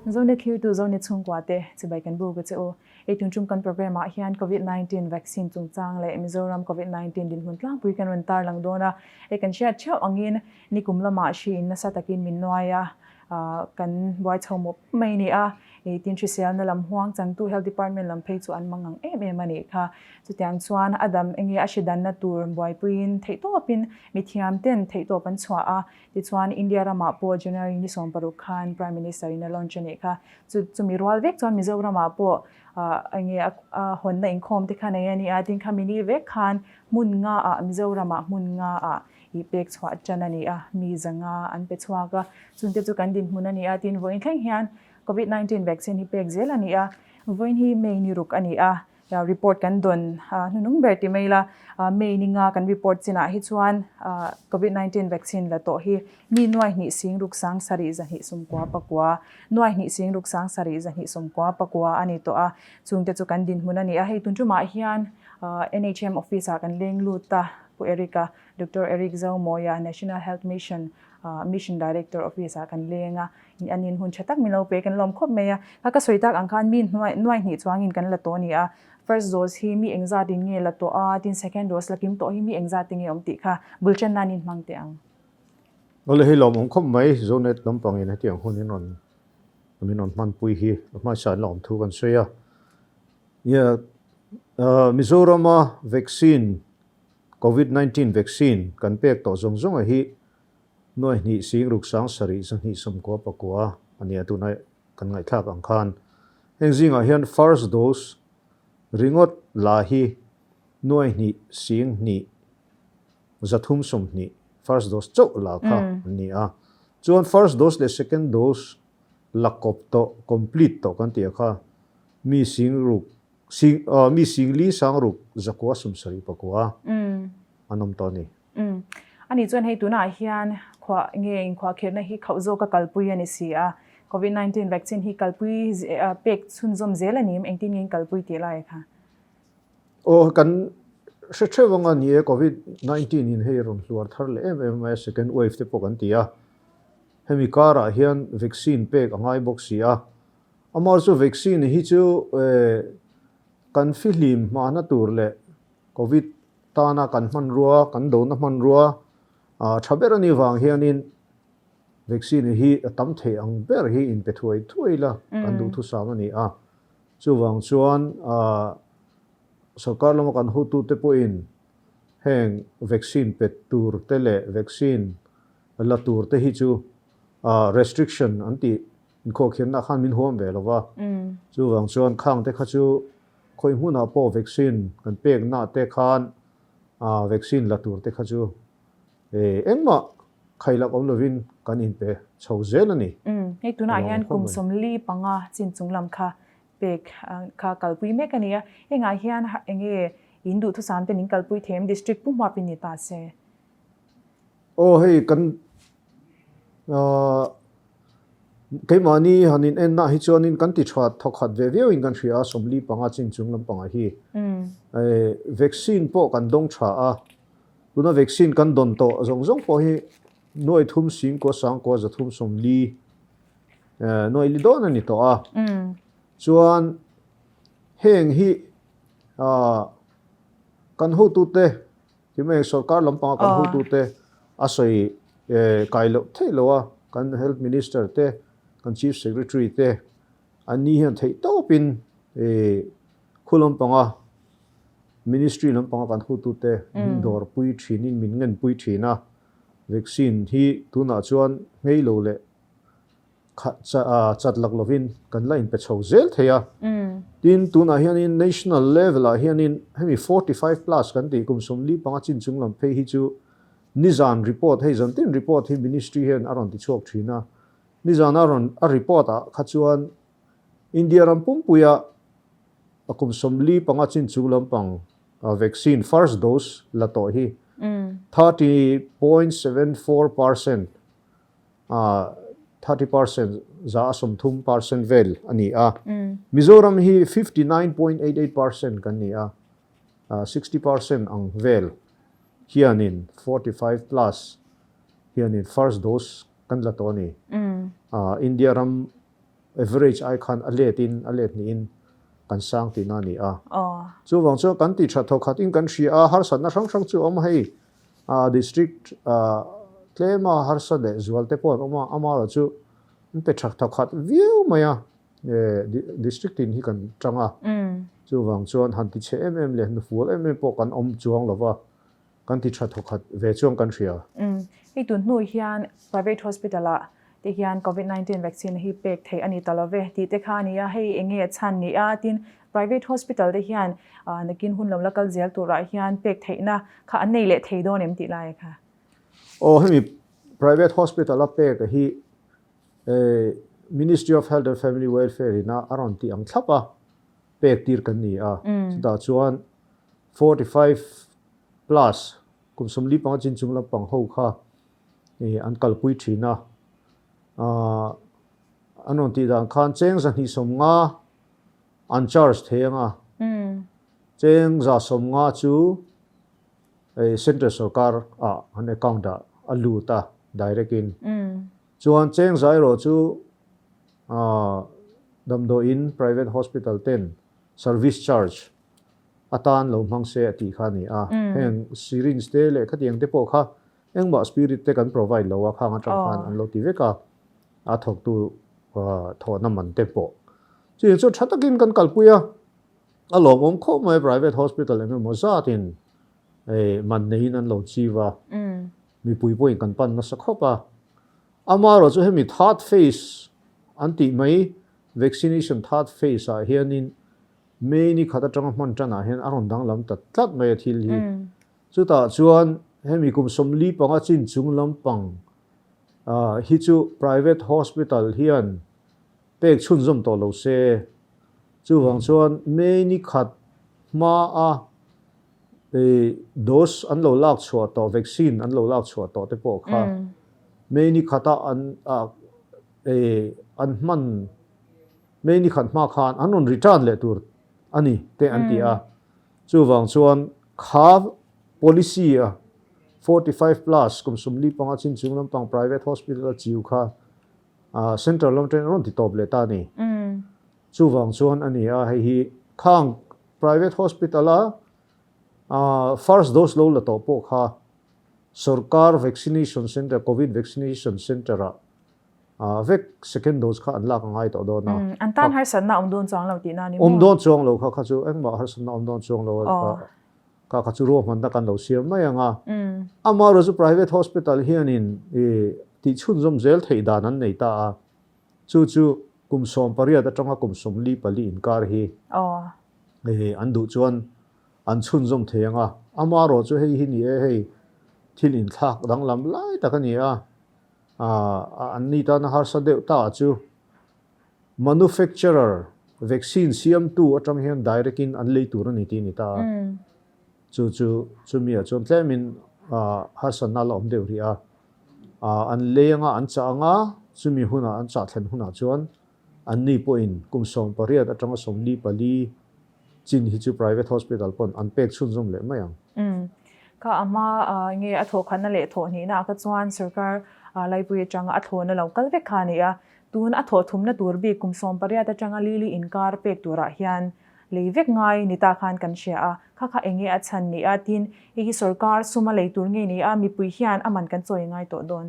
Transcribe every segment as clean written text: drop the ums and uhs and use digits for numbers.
Zonet thirtu Zonet chhungkua te chibai kan buk a che u. Ei tun tum kan program ah hian Covid 19 vaccine chungchang leh Mizoram Covid 19 dinhmun tlangpui kan rawn tarlang dawn a. Hei kan hriat theuh angin nikum lamah hri in nasa takin min nuai a, kan buai chho mawp mai a ni a. Ei tin hriselna lam huang changtu Health Department lam phei chu an mang ang em em a nih kha. Chutiang chuan a dam enge a hri danna tur buaipuiin theihtawpin mithiam ten theihtawp an chhuah a. Tichuan, India ramah pawh January ni 16 khan Prime Minister in a launch a nih kha. Chu chumi rual vek chuan Mizoramah pawh enge a hawnna inkhawm te kha nei a ni a, tin kha mini vek khan hmun nga ah Mizoramah hmun nga ah i pek chhuah tan a ni a, mi 500 an pe chhuak a. Chungte chu kan dinhmun a ni a, tin vawiin thleng hian Covid 19 vaccine hi pek zel a ni a, vawiin hi May ni ruk a ni a. Report kan dawn hnunung ber ti mai ila, May ni nga kan report chinah hi chuan Covid 19 vaccine la tawh hi mi nuai hnih sing ruk sang sarih zahnih sumkua pakua, nuai hnih sing ruk sang sarih zahnih sumkua pakua a ni tawh a, chungte chu kan dinhmun a ni a. Hei tun tumah hian NHM office ah kan leng lut a, Pu Eric-a, Doctor Eric Zomawia, National Health Mission Mission Director office ah kan leng a, An in hun tha tak min lo pe kan lawm khawp mai a. Kha ka sawi tak ang khan mi hnuai nuai hnih chuangin kan la tawh a ni a. First dose hi mi engzat in nge la tawh a, tin second dose la kim tawh hi mi engzat te nge awm tih kha bul chen nan in hmang teh ang. Awle hei lawm awm khawp mai, Zonet lampangin hetiang hun in rawn min rawn hmanpui hi hmaisa an la awm thu kan sawi a. Nia Mizorama vaccine Covid 19 vaccine kan pek tawh zawng zawng a hi Nuai hnih sing ruk sang sarih 2 sawmkua pakua a nia tuna kan ngaihthlak ang khan. Heng zingah hian first dose ringawt la hi nuai hnih sing hnih 3 20 first dose chauh la kha an ni a. Chuan first dose leh second dose la kawp tawh complete tawh kan tih a kha mi sing ruk sing mi sing li sang ruk 9 70 pakua an awm tawh a ni. Umm. Ani chuan hei tunah hian khuah nge inkhuahkhirhna hi khauh zawka kalpui a ni si a. Covid 19 vaccine hi kalpui pek chhunzawm zel a ni em? Engtin nge in kalpui tih lai kha? Aw kan hre theuh anga ni e, Covid 19 in hei rawn hluar thar leh em em mai a, second wave te pawh kan ti a. Hemi karah hian vaccine pek a ngai bawk si a. Amaherawhchu vaccine hi chu kan fihlim hmahna tur leh Covid tana kan hmanrua, kan dona hmanrua tha ber a nih vang hianin vaccine hi a tam thei ang ber hi inpe thuai thuai ila kan duhthusam a ni a. Chuvang chuan sorkar lama kan hotute pawhin heng vaccine pe tur te leh vaccine la tur te hi chu restriction an tih inkhawhkhianna khan min huam ve lo va. Chuvang chuan khang te kha chu Khawi hmunah pawh vaccine kan pekna te khan vaccine la tur te kha chu engmah khailak awm lovin kan inpe chho zel a ni. Hei tunah hian kum 45 chin chung lam kha pek kha kalpui mek a ni a, hengah hian enge in duhthusam ten in kalpui thei em district pu hmuapin ni ta se. Aw hei kan keimahni han in en nah hi chuanin kan ti tha thawkhat ve viau in kan hria a, 45 chin chung lampangah hi vaccine pawh kan dawng tha a, tuna vaccine kan dawn tawh zawng zawng pawh hi nuai thum sing kua sang kua 340 nuai li dawn a ni tawh a, chuan heng hi kan hotute Himei sorkar lampanga kan hotute a sawi kai loh theih lo a, kan Health Minister te, kan Chief Secretary te an ni hian theih tawpin khu lampanga Ministry lampanga kan hotute min dawrpui thinin min ngenpui thin a, vaccine hi tunah chuan nghei lo leh Chat lak lovin kan la inpe chho zel thei a. Tin, tunah hianin national level ah hianin hemi 45 plus kan tih kum 45 chin chung lam phei hi chu nizan report hei zan tin report hi ministry hian a rawn ti chhuak thin a. Nizan a rawn a report ah kha chuan India ram pumpuia a kum 45 chin chung lampang vaccine first dose la tawh hi 30.74% 30% 30% vel a ni a. Mizoram hi 59.88% kan ni a, 60% ang vel hianin 45 plus hianin first dose kan la tawh a ni. India ram. average ai khan a let in a let hnihin kan sang tihna a ni a. Chuvang chuan kan tih that thawkhat in kan hria a, harsatna hrang hrang chu a awm a hei district tlema harsa leh zual te pawh an awm a, amaherawh chu an pe tha thawkhat viau mai a, district tin hi kan tang a, chuvang chuan han ti chhe em em leh hnufual em em pawh kan awm chuang lo va. Kan ti tha thawkhat ve chuang kan hria. Hei tun hnu hian private hospital ah te hian covid 19 vaccine hi pek theih a ni ta lo ve tih te kha a ni a, hei enge a chhan ni a tin private hospital te hian nakin hun lo la kal zel turah hian pek theihna kha an nei leh thei dawn em tih lai kha? Aw hemi private hospital a pek a hi Ministry of Health and Family Welfare in a a rawn tih ang thlap a pek tir kan ni a, chutah chuan 45 plus kum 45 chin chung lampang ho kha an kalpui thin a, an rawn tih dan khan cheng 250 an charge thei ang a, cheng 150 chu central sorkar ah an account ah a lut a direct in, chuan cheng za erawh chu damdawiin private hospital ten service charge atan lo hmang se a tih kha a ni a. Heng syringe te leh khatiang te pawh kha engmah spirit te kan provide lo a, khang atang khan an lo ti vek a, a thawktu thawhna man te pawh. Chutiang chuan tha takin kan kalpui a, a lawmawm khawp mai private hospital eng emaw zatin man neiin an lo chiv a, mipui pawhin kan pan nasa khawp a. Amaherawh chu hemi third phase an tih mai vaccination third phase ah hianin May ni khat atanga hman tanah hian a rawn danglam ta tlat mai a thil hi. Chutah chuan hemi kum 45 chin chung lampang hi chu private hospital hian pek chhunzawm tawh lo se. Chuvang chuan May ni khat hmaa dose an lo lak chhuah tawh, vaccine an lo lak chhuah tawh te pawh kha May ni khata an an hman May ni khat hma khan an rawn return leh tur a ni te an ti a. Chuvang chuan kha policy a 45 plus kum 45 chin chung lampang private hospital a chiu kha central lam atangin a rawn ti tawp leh ta a ni. Chuvang chuan a ni a, hei hi khang private hospital a first dose lo la tawh pawh kha sorkar vaccination center, covid vaccination center ah Vek second dose kha an lak a ngai tawh dawn a. An tan harsatna awm dawn chuang lo tihna a ni maw? Awm dawn chuang lo kha kha chu engmah harsatna awm dawn chuang lo a kha kha chu ruahmanna kan lo siam mai ang a. Amaherawhchu private hospital hianin tih chhunzawm zel theih dan an nei ta a, chu chu kum 18 atanga kum 44 inkar hi an duh chuan an chhunzawm thei ang a. Amaherawhchu hei hi ni e hei thil inthlak danglam lai tak a ni a. An ni tana harsa deuh ta chu manufacturer vaccine siamtu atang hian direct in an lei tur a ni tih a ni ta a. Chu chu chumi ah chuan tlemin harsatna la awm deuh rih a. An lei anga an chah anga chumi hunah an chah thlen hunah chuan an ni pawhin kum 18 atanga 44 chin hi chu private hospital pawn an pek chhunzawm leh mai ang. Umm. Kha a hma nge a thawhkhatna leh thawhhnihna ah kha chuan sorkar laipui atanga a thlawhna lo kal vek kha a ni a. Tun a thawhthumna tur bik kum 18 atanga lili inkar pek turah hian lei vek ngai ni ta khan kan hria a. Kha kha enge a chhan ni a tin hei hi sorkar suma lei tur nge ni a mipui hian a man kan chawi ngai tawh dawn.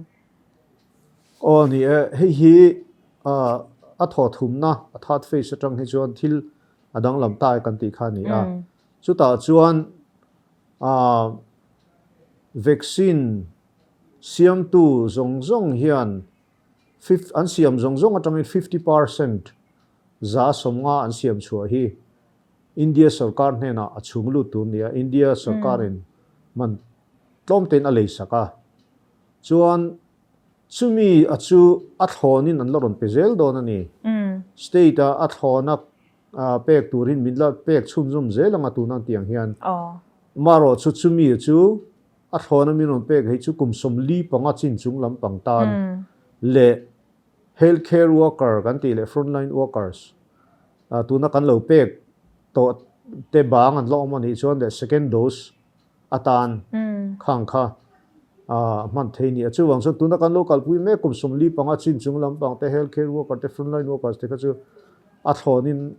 Aw ni e, hei hi a thawhthumna a third phase atang hi chuan thil a danglam ta e kan tih kha a ni a. Chutah chuan vaccine siamtu zawng zawng hian an siam zawng zawng atangin 50% 50% an siam chhuah hi India sorkar hnenah a chhung lut tur nia India sorkarin man tlawm tein a lei sak a. Chuan chumi a chu a thlawnin an la rawn pe zel dawn a ni. State a a thlawna pek turin min la pek chhunzawm zel ang a tuna an tih ang hian. Marawh chu chumi chu a thlawna min rawn pek hei chu kum 45 chin chung lampang tan leh health care worker kan tih leh frontline workers tuna kan lo pek tawh te bang an la awm a nih chuan leh second dose atan khang kha. A hman thei ni a. Chuvang chuan tuna kan lo kalpui mek kum 45 chin chung lampang te health care worker te frontline workers te kha chu a thlawnin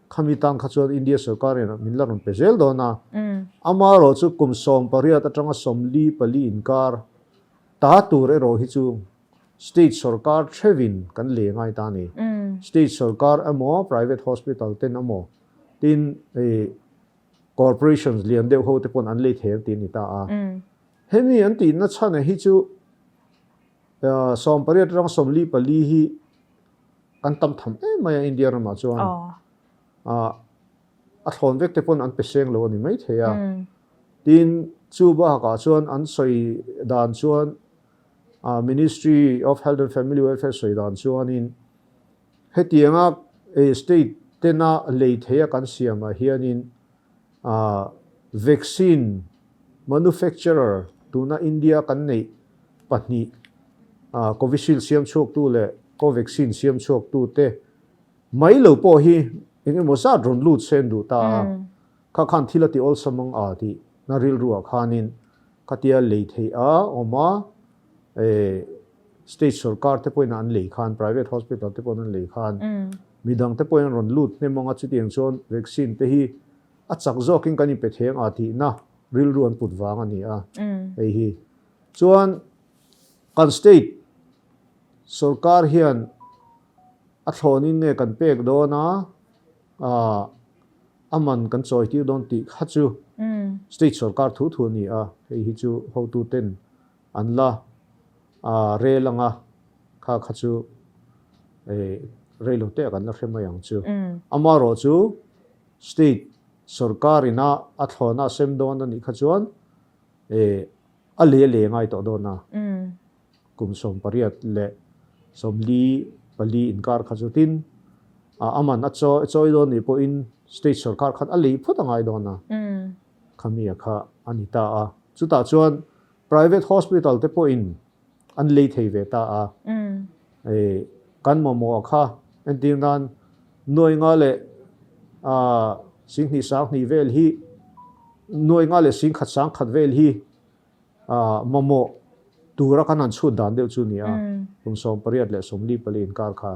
khami tan kha chuan India sorkarin min la rawn pe zel dawn a. Amaherawh chu kum 18 atanga 44 inkar ta tur erawh hi chu state sorkar theuhin kan leh ngai ta a ni. State sorkar emaw private hospital ten emaw tin Corporations lian deuh ho te pawn an lei thei ang tih a ni ta a. Hemi an tihna chhan hi chu 18 atang 44 hi an tam tham em mai a India ramah chuan. A thlawn vek te pawn an pe seng lo a ni mai thei a. Tin, chu bakah chuan an sawi dan chuan Ministry of Health and Family Welfare sawi dan chuanin Hetianga state tena lei theia kan siamah hianin vaccine manufacturer tuna India kan neih pahnih Covishield siam chhuaktu leh Covaxin siam chhuaktu te mai lo pawh hi eng emaw zat rawn lut sen duh ta a, kha khan thil a ti awlsam ang a tih na rilruah khanin khatia lei theih a awm a. State sorkar te pawhin an lei khan, private hospital te pawhin an lei khan, midang te pawhin an rawn lut hnem ang a, chutiang chuan vaccine te hi a chak zawkin kan inpe thei ang a tihna rilru an put vang a ni a, hei hi. Chuan kan state sorkar hian a thlawnin nge kan pek dawn a, a man kan chawi tir dawn tih kha chu state sorkar thu thu a ni a, hei hi chu hotuten An la rel anga kha kha chu reilo te ah kan la hre mai ang chu. Amaherawh chu state sorkar ina a thlawna a sem dawn a nih kha chuan a leh a leh ngai tawh dawn a. Kum 18 leh 44 inkar kha chu tin a man a chawi dawn nih pawhin state sorkar khan a lei phawt a ngai dawn a. Khami a kha a ni ta a. Chutah chuan private hospital te pawhin an lei thei ve ta a. Kan mamawh a kha entir nan nuai nga leh 2000 20 vel hi nuai nga leh 10,000 10,000 vel hi mamawh tura kan han chhut dan deuh chu a ni a. Kum 18 leh 44 inkar kha.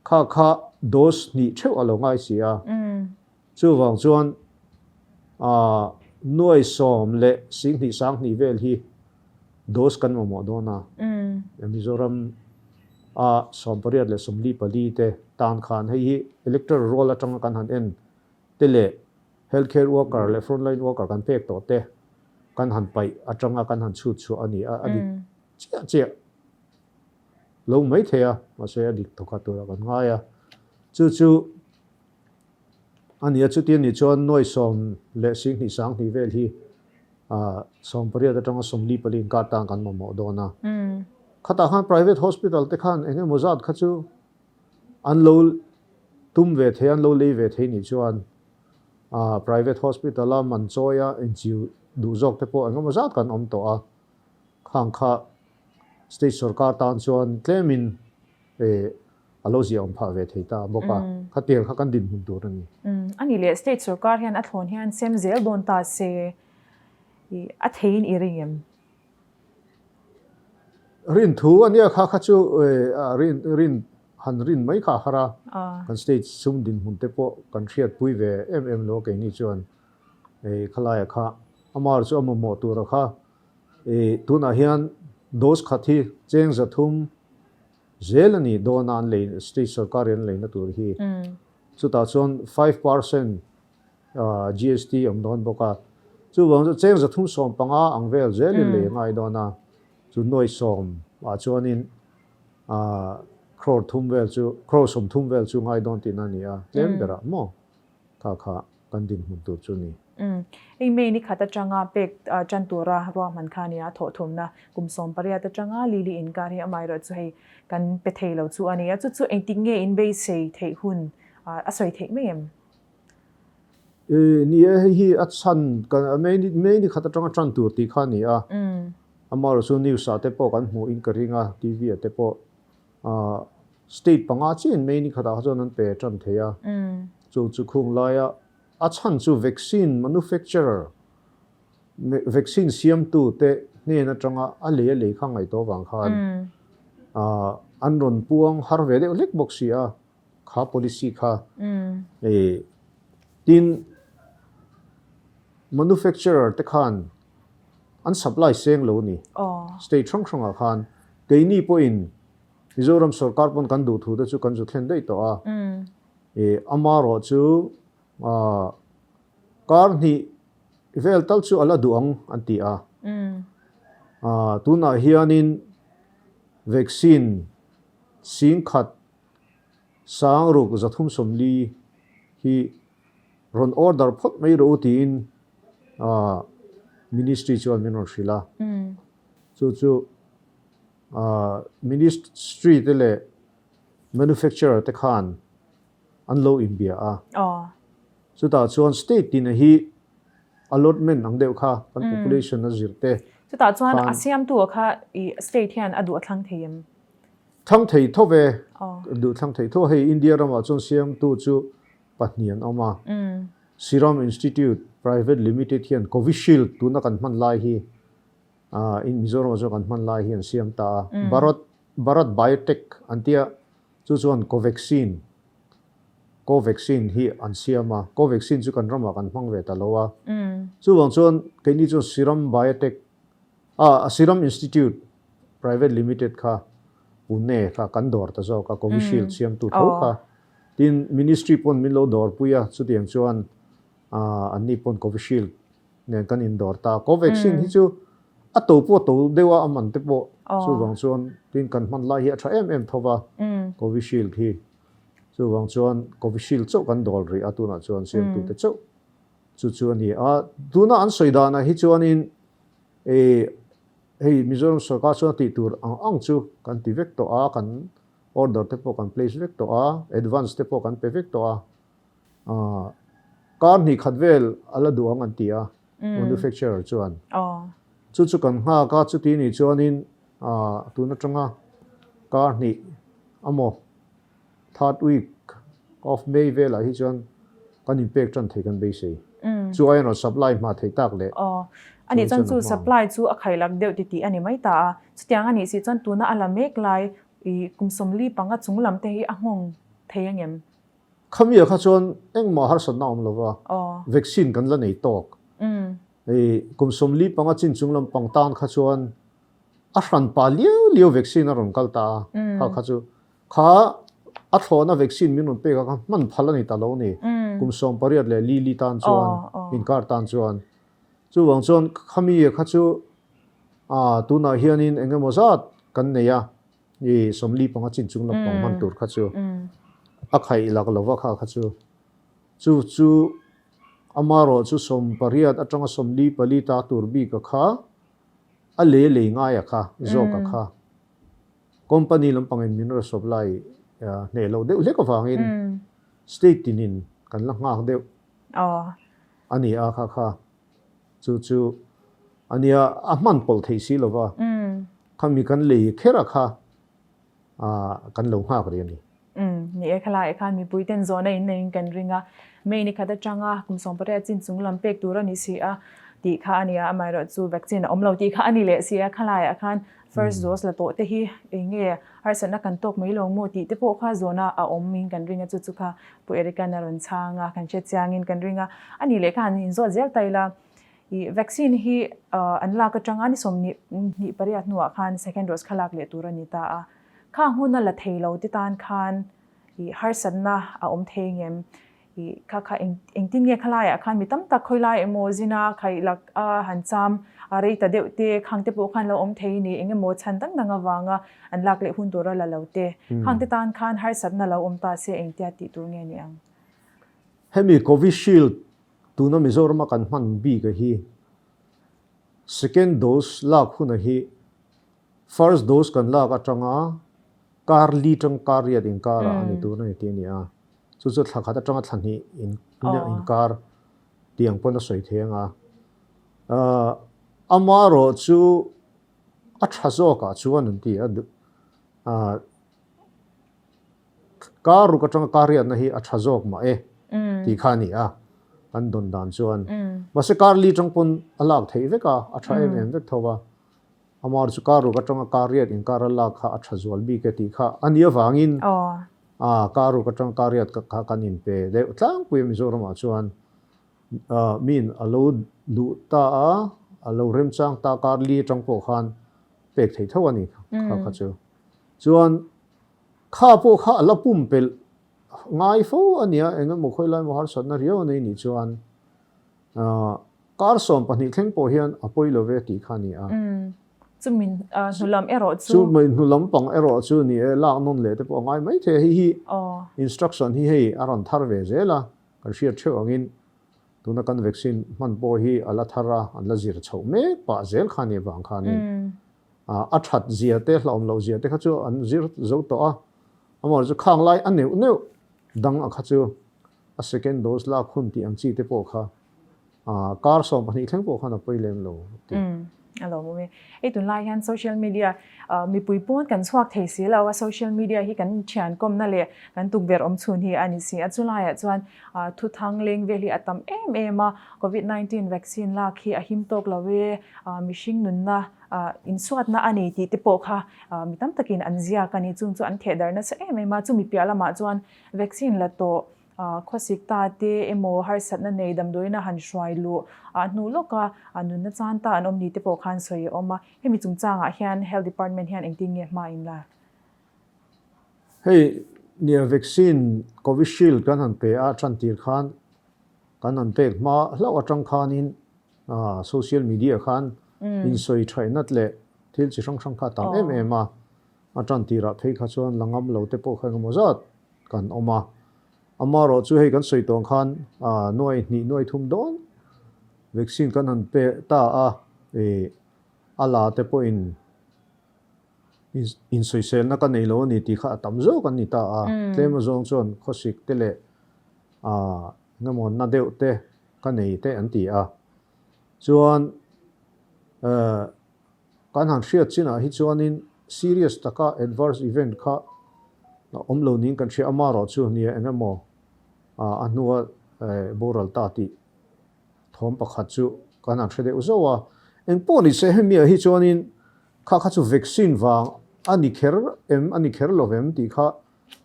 Kha kha dose hnih theuh a lo ngai si a. Chuvang chuan nuai sawm leh 20,000 20,000 vel hi dose kan mamawh dawn a. Mizoram a 18 leh 44 te tan khan hei hi electoral roll atanga kan han en te leh health care worker leh frontline worker kan pek tawh te kan han paih atanga kan han chhut chhuah a ni a, a dik chiah chiah. Lo mai thei a, mahse a dik thawkhat turah kan ngai a. Chu chu a ni a, chuti a nih chuan nuai sawm leh 20,000 20,000 vel hi 18 atanga 44 inkar tan kan mamawh dawn a. Khatah khan private hospital te khan eng emaw zat kha chu an lo tum ve thei a, an lo lei ve thei nih chuan private hospital a man chawi a inchiu duh zawk te pawh eng emaw zat kan awm tawh a. Khang kha state sorkar tan chuan tlemin a lo ziah awm phah ve thei ta bawk a, khatiang kha kan dinhmun tur a ni. A nih leh state sorkar hian a thlawn hian sem zel dawn ta se a theiin i ring em? Rin thu a nia kha kha chu rin rin han rin mai kha a har a, kan state sum dinhmun te pawh kan hriatpui ve em em lo a keini chuan khalaia kha amar chu a mamawh tura kha Tunah hian dose khat hi cheng 300 zel a ni dawn a an lei state sorkar in an leina tur hi. Chutah chuan 5% GST awm dawn bawk a. Chuvang chu cheng 315 ang vel zel in lei a ngai dawn a. Chu nuai sawm ah chuanin crore thum vel chu crore 30 vel chu ngai dawn tihna a ni a tlem berah maw kha kha. kan dinhmun tur chu ni. Hei May ni khat atanga pek tan tura ruahman kha a nia, thawhthumna kum 18 atanga Lily inkar hi amaherawh chu hei kan pe thei lo chu a ni a, chu chu engtik nge in beisei theih hun a sawi theih mai em? Ni e, hei hi a chhan May ni khat atanga tan tur tih kha a ni a, amaherawh chu news ah te pawh kan hmuh in ka ring a, TV ah te pawh State panga chiahin May ni khatah kha chuan an pe tan thei a, chu chu khung laia a chhan chu vaccine manufacturer, vaccine siamtu te hnen atanga a lei a lei kha ngaihtuah vang khan an rawn puang har ve deuh hlek bawk si a, kha policy kha. Tin, manufacturer te khan an supply seng lo a ni. State hrang hrangah khan keini pawhin Mizoram sorkar pawn kan duh thu te chu kan zu thlen daih tawh a. Amarawh chu kar hnih vel tal chu a la duh ang an ti a. Tunah hianin vaccine singkhat sangruk 340 hi rawn order phawt mai rawh u tiin Ministry chuan min rawn hrilh a. Chu chu Ministry te leh manufacturer te khan an lo inbia a. Chutah chuan state tina hi allotment ang deuh kha kan population a zir te Chutah chuan a siamtu kha i state hian a duh a thlang thei em? Thlang thei tho ve, duh thlang thei tho. Hei India ramah chuan siamtu chu pahnih an awm a. Serum Institute Private Limited hian Covishield tuna kan hman lai hi Mizoramah chuan kan hman lai hi an siam ta a. Bharat Bharat Biotech an tia chu chuan Covaxin Covaxin hi an siam a. Covaxin chu kan ramah kan hmang ve ta lo a. Chuvang chuan keini chuan Serum Biotech ah Serum Institute Private Limited kha Pune kha kan dawr ta zawk a, Covishield siamtu tho kha. Tin, Ministry pawn min lo dawrpui a, chutiang chuan anni pawn Covishield nen kan indawr ta. Covaxin hi chu a to pawh a to deuh a, a man te pawh chuvang chuan tin kan hman lai hi a tha em em tho va, Covishield hi. Chuvang chuan Covishield chauh kan dawl rih a tunah chuan siamtute chauh chu chu a ni a. Tuna an sawi danah hi chuanin hei Mizoram sorkar chuan a tih tur ang ang chu kan ti vek tawh a, kan order te pawh kan place vek tawh a, advance te pawh kan pe vek tawh a. Kar hnih khat vel a la duh ang an ti a, manufacturer chuan. Chu chu kan nghak a, chuti nih chuanin tun atanga kar hnih amaw third week of May velah hi chuan kan inpek tan thei kan beisei. Chu aiin rawn supply hma thei tak leh. A nih chuan chu supply chu a khailak deuh titih a ni mai ta a. Chutiang a nih si chuan tuna a la mek lai kum 45 chung lam te hi a nghawng thei angem? Khami ah kha chuan engmah harsatna a awm lo va, vaccine kan la nei tawk. Hei kum 45 chin chung lampang tan kha chuan a hran pa liau liau vaccine a rawn kal ta a, kha kha chu kha a thlawhna vaccine min rawn pek a kha hman phal a ni ta lo ni, kum 18 leh li li tan chuan, inkar tan chuan. Chuvang chuan khami kha chu tunah hianin eng emaw zat kan nei a. I 45 chin chung lampang hman tur kha chu a khaih lak lova kha kha chu chu chu amarawh chu 18 atanga 44 ta tur bik a kha a lei lei ngai a kha zawk a kha company lampangin min rawn supply hneh loh deuh hlek avangin state tinin kan la nghak deuh a ni a kha kha. Chu chu a nia, a hman pawlh theih si lova, khami kan lei kher a kha kan lo nghak rih a ni. Ni e, khalai khan mipui ten zawhna in neiin kan ring a, May ni khat atanga kum 18 chin chung lam pek tur a ni si a tih kha a ni a, amaherawh chu vaccine a awm lo tih kha a ni leh si a, khalaiah khan first dose la tawh te hi eng nge harsatna kan tawk mai lo maw tih te pawh kha zawhna a awm in kan ring a, chu chu kha Pu Eric-a'n a rawn chhang a, kan hre chiangin kan ring a, a nih leh khan inzawt zel ta ila, ih vaccine hi an lak atanga ni 28 hnuah khan second dose kha lak leh tur a ni ta a, khang hun a la thei lo te tan khan ih harsatna a awm thei ngem? Ih kha kha eng engtin nge khalaiah khan mi tam tak khawilai emaw zina khaih lak a han cham a rei ta deuh te khang te pawh khan lo awm thei ni eng emaw chhan dang dang avanga an lak leh hun tur a la lo te khang te tan khan harsatna lo awm ta se engtia tih tur nge ni ang? Hemi Covishield tuna Mizorama kan hman bik a hi second dose lak huna hi first dose kan lak atanga kar li tang kar riat inkarah a ni tur a ni tih a ni a. Chu chu thla khat atanga thla hnih inkar tih ang pawn a sawi thei ang a. Amarawh chu a tha zawkah chuan an ti a, kar ruk atanga kar riatna hi a tha zawk mah e tih kha a ni a, an dawn dan chuan. Mahse kar li tang pawn a lak theih vek a, a tha em em vek tho a. Amar chu kar ruk atanga kar riat inkar a lak kha a tha zual bik e tih kha a nih avangin kar ruk atanga kar riat kha kan inpe deuh tlangpui a Mizoramah chuan miin a lo duh ta a, a lo remchang ta kar li atang pawh khan pek theih tho a ni kha kha chu. Chuan kha pawh kha a la pumpelh ngai fo a nia eng emaw khawilai emaw harsatna riau a nei nih chuan Kar 12 thleng pawh hian a pawi lo ve tih kha a ni a. Chumi hnulam erawh chu. Chumi hnulam pang erawh chu ni e, lak nawn leh te pawh a ngai mai thei a. Hei hi instruction hi hei a rawn thar ve zel a, kan hriat theuh angin tuna kan vaccine hman pawh hi a la thar a, an la zir chhoh mek pah zel kha a nih avang khanin a that zia te hlauhawm loh zia te kha chu an zir zo tawh a. Amaherawhchu khang lai a neuh neuh dang a kha chu A second dose lak hun tih ang chi te pawh kha kar 12 thleng pawh khan a pawi lem lo tih. A lawm awm e. Hei tunlai hian social media mipui pawn kan chhuak thei si lo a, social media hi kan thian kawmna leh kan tukverh awm chhun hi a ni si a. Chulaiah chuan thuthang leng vel hi a tam em em a, Covid 19 vaccine lak hi a him tawk lo e, mihring nunna insuatna a ni tih te pawh kha mi tam takin an ziak a ni. Chung chu an thehdarh nasa em em a, chumi piah lamah chuan Vaccine la tawh khawsik ta te emaw harsatna nei damdawiina han hruai luh hnu lawka nunna chan ta an awm ni te pawh khan sawi a awm a. Hemi chungchangah hian Health Department hian engtin nge hma in lak? Hei nia vaccine Covishield kan han pe a tan tir khan kan han pek hma hlauh atang khanin social media khan insawi thaih leh thil chi hrang hrang kha a tam em em a. A tan tirah phei kha chuan la ngam lo te pawh kha engemaw zat kan awm a. Amaherawh chu hei kan sawi tawng khan nuai hnih nuai thum dawn vaccine kan han pe ta a, ih a la te pawhin insawiselna ka nei lo a ni tih kha a tam zawk an ni ta a. Tlem azawng chuan khawsik te leh engemaw na deuh te ka nei te an ti a. Chuan Kan han hriat chinah hi chuanin serious taka adverse event kha a awm lo niin kan hria a, amaherawh chu nia eng emaw a hnua boral ta tih thawm pakhat chu kan han hre deuh zauh a. Eng pawh ni se hemiah hi chuanin kha kha chu vaccine vang a ni kher em a ni kher lo vem tih kha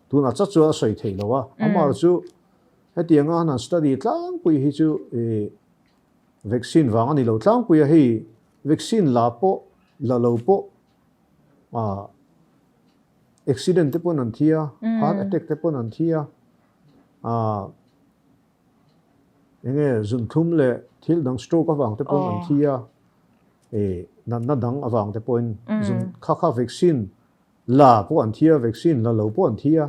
tunah chat chuan a sawi theih lo a, amaherawh chu hetianga han study tlangpui hi chu Vaccine vang a ni lo tlangpui a, hei vaccine la pawh la lo pawh ah accident te pawn an thi a, heart attack te pawn an thi a, ah enge zunthlum leh thil dang stroke avang te pawn an thi a, eh natna dang avang te pawhin zun kha kha vaccine la pawh an thi a, vaccine la lo pawh an thi a,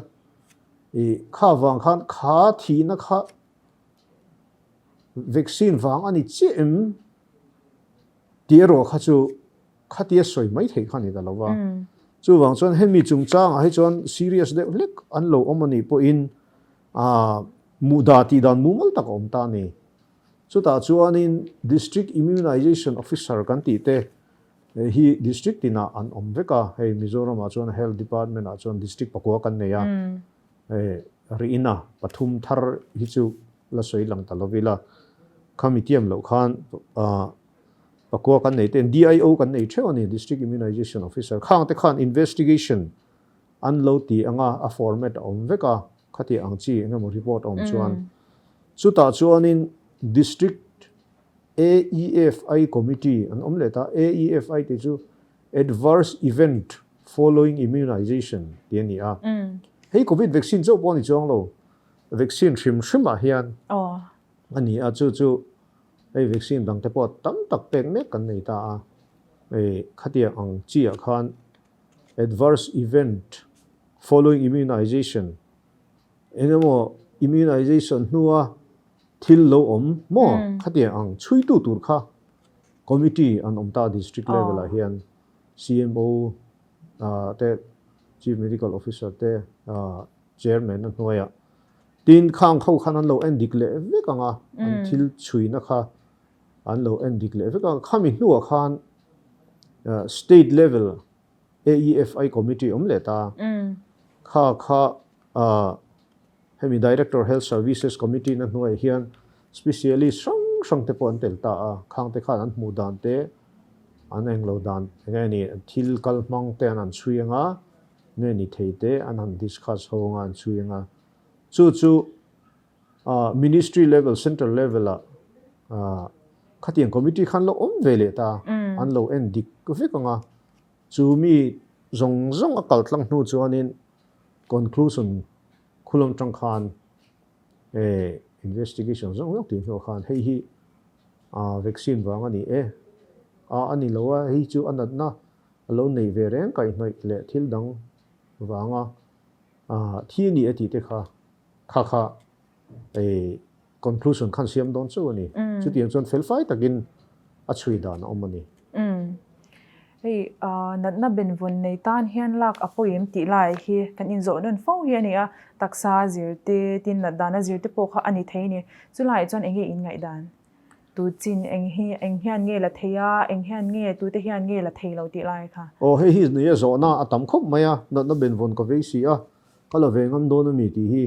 ih kha vang khan kha thihna kha Vaccine vang a ni chiah em tih erawh kha chu khatia sawi mai theih kha a ni ta lo va. Chuvang chuan hemi chungchangah hi chuan serious deuh hlek an lo awm a nih pawhin muhda tih dan mumal tak a awm ta a ni. Chutah chuanin District Immunization Officer kan tih te hi District tinah an awm vek a, hei Mizoramah chuan Health Department-ah chuan District pakua kan nei a. Rihna pathum thar hi chu la sawi lang ta lo ila, khami tiam loh khan pakua kan nei ten DIO kan nei theuh a ni, District Immunization Officer. Khang te khan investigation an lo ti anga a format a awm vek a, khati ang chi eng emaw report a awm chuan. Chutah chuanin District AEFI Committee an awm leh ta, AEFI tih chu Adverse Event Following Immunization tih a ni a. Hei Covid vaccine chauh pawh a ni chuang lo, vaccine hrim hrimah hian a ni a, chu chu hei vaccine dang te pawh tam tak pek mek kan nei ta a. Hei khatiang ang chi ah khan Adverse Event Following Immunization eng emaw immunization hnua thil lo awm maw khatiang ang chhuitu tur kha committee an awm ta district level ah hian CMO te Chief Medical Officer te Chairman a hnuaiah tin khang ho khan an lo en dik leh vek ang a an thil chhuina kha an lo en dik leh vek ang khami hnuah khan state level AEFI committee awm leh ta. Kha kha hemi Director Health Services Committee na hnuaiah hian specialist hrang hrang te pawh an tel ta a, khang te khan an hmuh dan te An englo dan enge ni thil kal hmang te an han chhui anga, nge ni thei te an han discuss ho anga an chhui anga. Chu chu Ministry level, Central level ah khatiang committee khan lo awm ve leh ta, an lo en dik vek anga. Chu mi zawng zawng a kal tlang hnu chuanin conclusion khulam tang khan investigation zawng zawng tih hnuah khan hei hi vaccine vang a ni e, a a ni lo a, hei chu a natna a lo nei ve reng kaihhnawih leh thil dang vanga thi a ni e tih te kha kha kha conclusion khan siam dawn chauh a ni. Chutiang chuan felfai takin a chhui dan a awm a ni. Hei natna benvawn nei tan hian lak a pawi em tih lai hi kan inzawh nawn fo hi a ni a, taksa a zir te, tin nat dan a zir te pawh kha a ni thei a ni. Chulaiah chuan eng nge in ngaihdan? Tu chin eng hi eng hian nge la thei a, eng hian nge tute hian nge la thei lo tih lai kha? Aw hei hi ni a zawhna a tam khawp mai a, natna benvawn ka vei si a, Ka la ve ngam dawn a mi tih hi.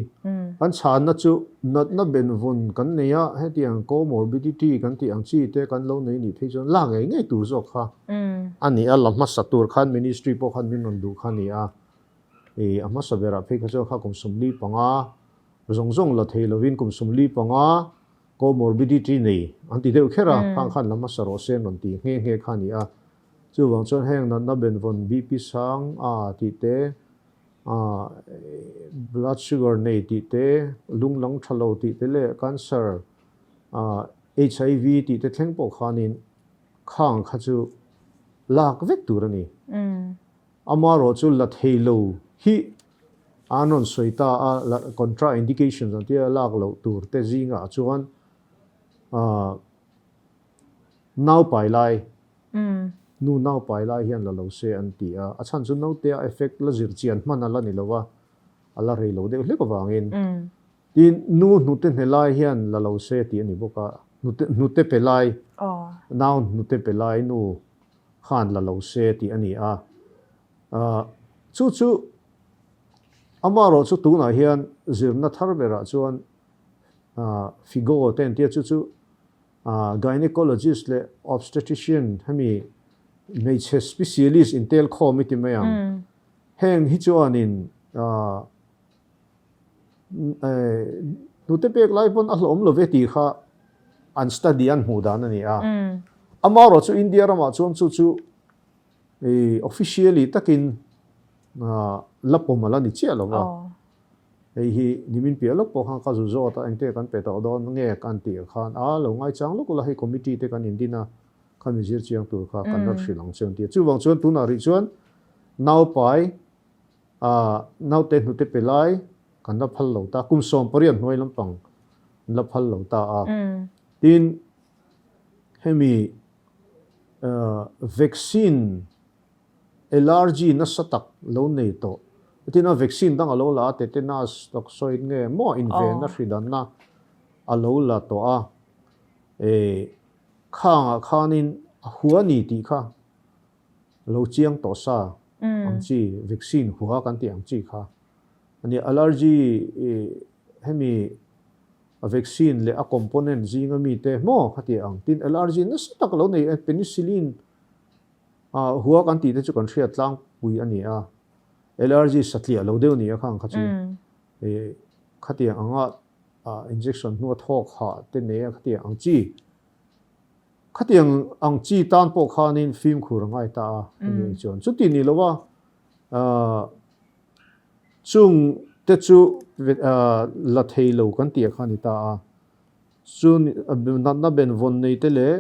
Kan chhanna chu natna benvawn kan nei a, hetiang comorbidity kan tih ang chi te kan lo nei nih phei chuan la ngei ngei tur zawk kha a ni a, la hmasa tur khan ministry pawh khan min rawn duh kha a ni a. Ih a hmasa berah phei kha chuan kha kum 45 zawng zawng la thei lovin kum 45 comorbidity nei an ti deuh kher a, khang khan la hmasa rawh se an rawn ti nghe nghe kha a ni a. Chuvang chuan heng natna benvawn BP sang a tih te, Blood sugar nei tih te, lung lang tha lo tih te leh cancer, HIV tih te thleng pawh khanin khang kha chu lak vek tur a ni. Amaherawh chu la thei lo hi an rawn sawi ta a, contraindications an tia lak loh tur te zingah chuan Nau pai lai, nu nau pai lai hian la lo se an ti a, a chhan chu naute a effect la zir chian hman a la ni lo a, a la rei lo deuh hlek avangin. Tin, nu hnute hne lai hian la lo se tih a ni bawk a, hnute hnute pe lai, nau hnute pe lai nu khan la lo se tih a ni a. Chu chu amaherawh chu tunah hian zirna thar berah chuan Figo te an tia chu chu Gynecologist leh Obstetrician hemi hmeichhe specialist intel khawm i ti mai ang. Heng hi chuanin hnute pek lai pawn a hlawm lo ve tih kha an study an hmuh dan a ni a. Amaherawh chu India ramah chuan chu chu officially takin la pawm a la ni chiah lo va. Hei hi nimin piah lawk pawh khan ka zu zawt a, engte kan pe tawh dawn nge kan tih khan a lo ngaichang lawk ula hei committee te kan indin a, khami zir chiang tur kha kan la hrilh ang che an ti a. Chuvang chuan tunah rih chuan naupai ah naute hnute pe lai kan la phal lo ta, kum 18 hnuai lampang an la phal lo ta a. Tin, hemi vaccine Allergy nasa tak lo nei tawh. Tin a vaccine dang a lo la a, tetanus toxoid nge maw invenna hridanna a lo la tawh a, e khangah khanin a hua ni tih kha lo chiang tawh sa ang chi, vaccine hua kan tih ang chi kha a nia. Allergy hemi a vaccine leh a component zinga mite maw kha tih ang. Tin allergy nasa tak lo nei penicillin Hua kan tih te chu kan hriat tlangpui a ni a, allergy satliah lo deuh ni a khang kha chu khatiang anga injection hnua thawk hah te nei a khatiang ang chi, khatiang ang chi tan pawh khanin fimkhur a ngai ta a hemi ang chuan. Chuti ni lo a chung te chu la thei lo kan tih kha a ni ta a, chu natna benvawn nei te leh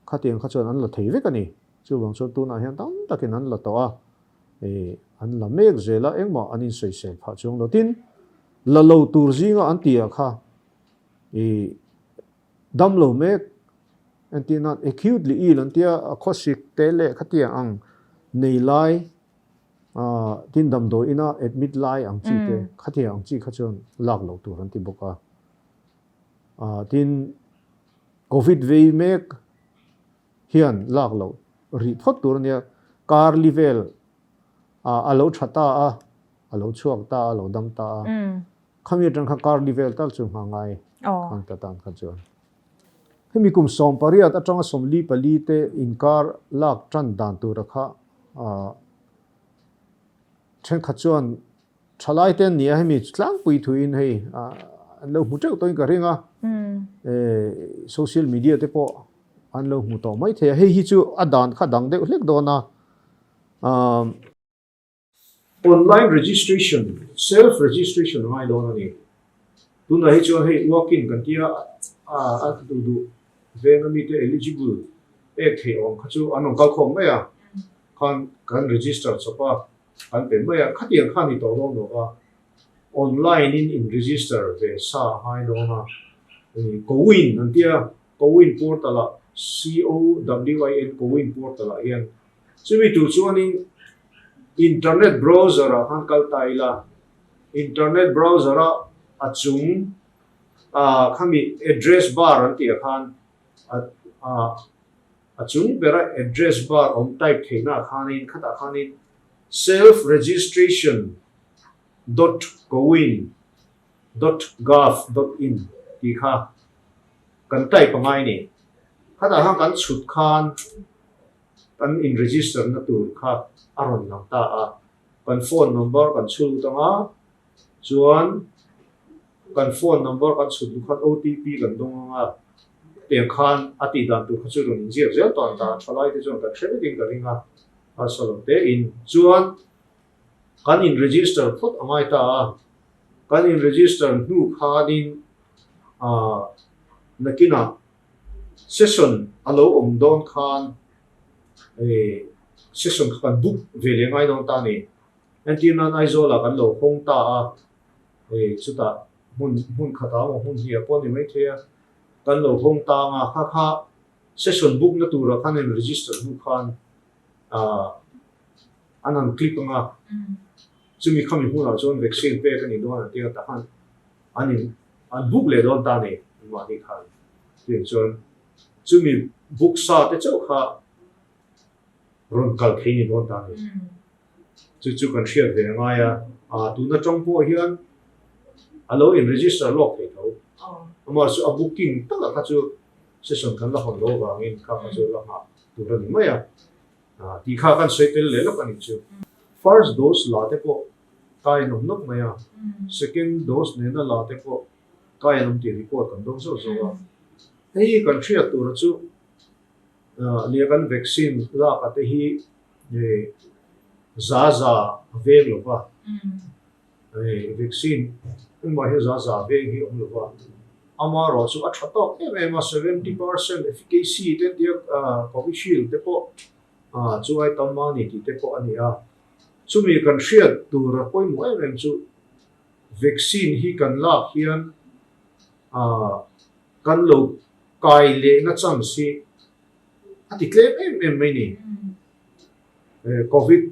Khatiang kha chuan an la thei vek a ni. Chuvang chuan tunah hian tam takin an la tawh a, ih an la mek zel a, engmah an insawisel phah chuang lo. Tin, la lo tur zinga an tih ah kha ih dam lo mek entir nan acutely ill an tia, a khawsik te leh khatiang ang nei lai ah tin damdawi ina admit lai ang chi te khatiang ang chi kha chuan lak loh tur an ti bawk a. Ah tin. Covid vei mek hian lak loh rih phawt tur a nia, kar li vel a lo tha ta a, a lo chhuak ta a, a lo dam ta a, khami atang khan kar li vel tal chu hma ngai ang ta tan kha chuan. Hemi kum 18 atanga 44 te inkar lak tan dan tura kha thenkhat chuan thalai te an ni a, hemi tlangpui thuin hei an lo hmu teuh tawhin ka ring a, social media te pawh an lo hmu tawh mai thei a, hei hi chu a dan kha dang deuh hlek dawn a. Online registration, self registration a ngai dawn a ni. Tunah hi chuan hei walk-in kan tia a duh duh veng a mite eligible pek theih awm kha chu an rawn kal khawm mai a, khan kan register chawp a, kan pe mai a, khatiang kha a ni tawh dawn lo va, online in in register ve sa a ngai dawn a, CoWIN an tia, CoWIN portal ah, C-O-W-I-N, CoWIN portal ah hian Chumi tur chuanin internet browser ah khan kal ta ila, internet browser a a chung ah khami address bar an tih ah khan a a chung bera address bar awm type theihna ah khanin khatah khanin self registration dot cowin dot gov dot in tih kha kan type a ngai a ni. Khatah khan kan chhut khan kan in register na tur kha a rawn lang ta a, kan phone number kan chhut lut ang a, chuan kan phone number kan chhut luh khan OTP kan dawng ang a, tiang khan a tih dan tur kha chu rawn inziak zel tawh an ta a, thalai te chuan kan hre vekin ka ring a, harsa lo te in chuan kan in register phawt a ngai ta a, kan in register hnu khanin ah nakinah Session a lo awm dawn khan session kha kan book ve leh ngai dawn ta a ni. Entir nan Aizawl ah kan lo hawng ta a, chutah hmun hmun khatah emaw hmun hnih ah pawh a ni maithei a, kan lo hawng ta ang a, kha kha session book na turah khan in register hnu khan an han click ang a, chumi khami hmunah chuan vaccine pek a ni dawn an ti a, tah khan An in an book leh dawn ta ni mahni khan tiang chuan chumi book sa te chauh kha rawn kal thei ni dawn ta ni. Chu chu kan hriat ve a ngai a, ah tuna tawng pawh hian a lo in register lawk thei tho. Amah chu a booking takah kha chu session kan la hawn lo avangin kha kha chu la nghah tur a ni mai a, tih kha kan sawi tel leh lawk a nih chu. First dose la te pawh Kai an awm nawk mai a, second dose nena la te pawh kai an awm tih report kan dawng zauh zauh a. Hei hi kan hriat tura chu nia kan vaccine lak a te hi za za a veng lo va, vaccine engmah hi za za veng hi awm lo va, amaherawh chu a tha tawk em em a, 70% efficacy te tia Covishield te pawh chu ai tam a ni tih te pawh a ni a. Chumi kan hriat tur a pawimawh em em chu vaccine hi kan lak hian kan lo kai lehna chance hi a ti tlem em em mai ni. Covid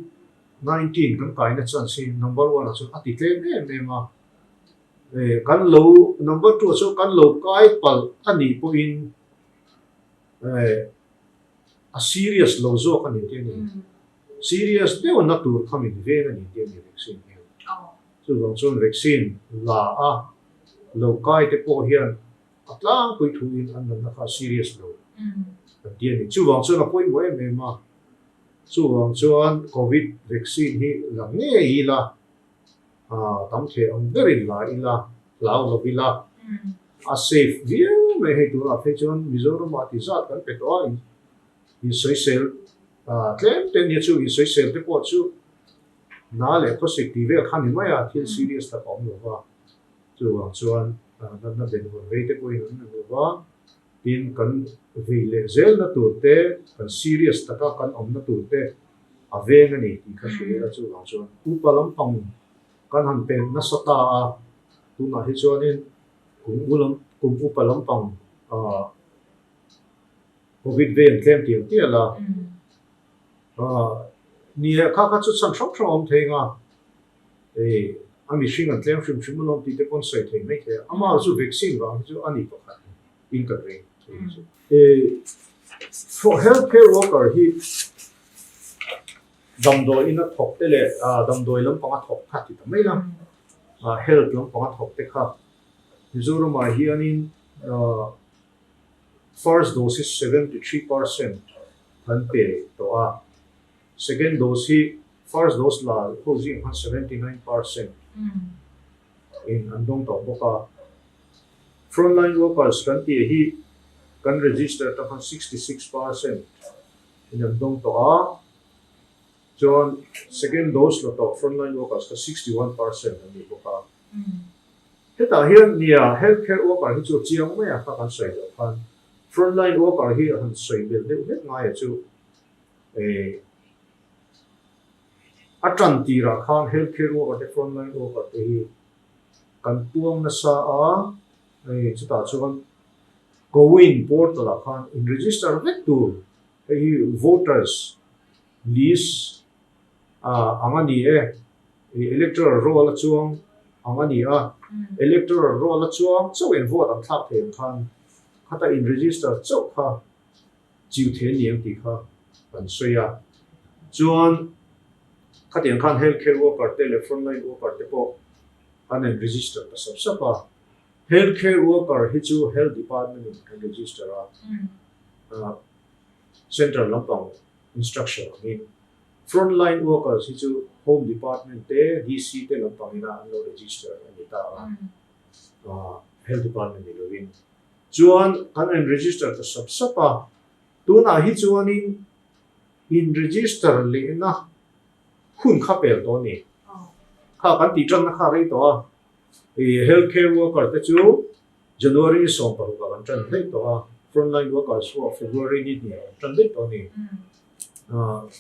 19 kan kaina chance hi number one ah chuan a ti tlem em em a. Kan lo number two ah chuan kan lo kai palh a nih pawhin a serious lo zawk a ni tih a ni. Serious deuh na tur kha min veng a ni tih a ni vaccine hian. Chuvang chuan vaccine la a lo kai te pawh hian a tlangpui thu in an natna kha serious lo kan ti a ni. Chuvang chuan a pawimawh em em a, chuvang chuan covid vaccine hi la ngei ila, tam thei ang berin la ila, hlau lo ila, a safe viau mai hei tunah phei chuan Mizoram ah ti zat kan pe tawh a, insawisel Tlem te nia chu insawisel te pawh chu na leh khawsik tih vel kha ni mai a, thil serious tak a awm lo va. Chuvang chuan natna benvawn vei te pawhin an awm lo va, tin kan vei leh zelna tur te, kan serious taka kan awmna tur te a veng a ni tih kha hria ila chuvang chuan upa lampang kan han pen nasa ta a, tunah hi chuanin kum u lam kum upa lampang Covid vei an tlem tial tial a, ni e kha kha chu chhan hrang hrang a awm thei ang a, hei a mihring an tlem hrim hrim alawm tih te pawn sawi thei mai thei a, amah chu vaccine vang hi chu a ni pakhat in kan ring thei chu. Health care worker hi damdawi ina thawk te leh damdawi lampanga thawk kha ti ta mai la, health lampanga thawk te kha Mizoramah hianin. First dose hi 73% kan pe tawh a, second dose hi first dose la ho zing khan 79% in an dawng tawh bawk a. Frontline workers kan tih hi kan register atang khan 66% in an dawng tawh a, chuan second dose la tawh frontline workers kha 61% an ni bawk a. Hetah hian nia health care worker hi chu a chiang mai a, kha kan sawi loh khan frontline worker hi a han sawi belh deuh hlek ngai a chu eh a tan tirah khan health care worker te frontline worker te hi kan puang nasa a, hei chutah chuan CoWIN portal ah khan in register vek tur hei hi voters list ang a ni e. Electoral roll a chuang ang a ni a, electoral roll a chuang chauh in vote an thlak thei ang khan khata in register chauh kha chiu thei a ni ang tih kha kan sawi a. Chuan khatiang khan health care worker te leh frontline worker te pawh an in register ta sap sap a. Health care worker hi chu health department in kan register a, central lampang instruction angin. Front line workers hi chu Home Department te, DC te lampang ina an lo register a ni ta a, Health Department ni lovin. Chuan kan in register ta sap sap a, tunah hi chuanin in register lehna hun kha pel tawh a ni. Kha kan tih tanna kha rei tawh a, Health care worker te chu January ni 16 ah kan tan daih tawh a, front line workers pawh February ni hnih ah kan tan daih tawh a ni.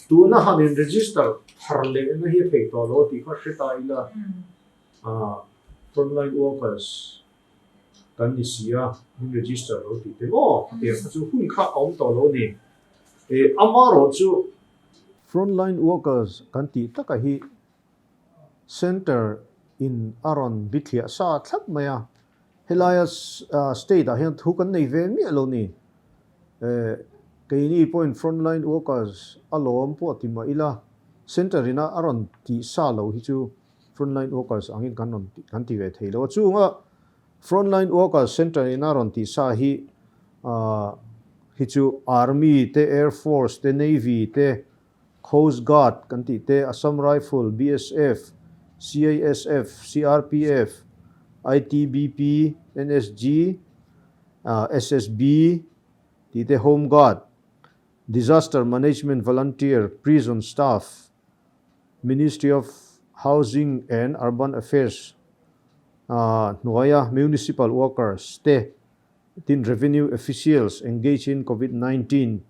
Tuna han in register thar lehna hi a theih tawh lo tih kha hre ta ila, front line workers kan ni si a, min register lo tih te maw khatiang kha chu hun kha a awm tawh lo a ni. Amaherawhchu front line workers kan tih taka hi Centre in a rawn bithliah sa thlap mai a, helaia state ah hian thu kan nei ve miah lo ni. Keini pawhin frontline workers a lawm pawh ti mah ila, centre ina a rawn tih sa lo hi chu frontline workers angin kan rawn kan ti ve thei lo a. Chunga frontline workers centre ina a rawn tih sa hi hi chu army te, air force te, navy te, Coast Guard kan tih te, Assam Rifle, BSF, CISF, CRPF, ITBP, NSG, SSB tih te, Home Guard, Disaster Management Volunteer, Prison Staff, Ministry of Housing and Urban Affairs hnuaia Municipal Workers te, tin Revenue Officials engaged in Covid 19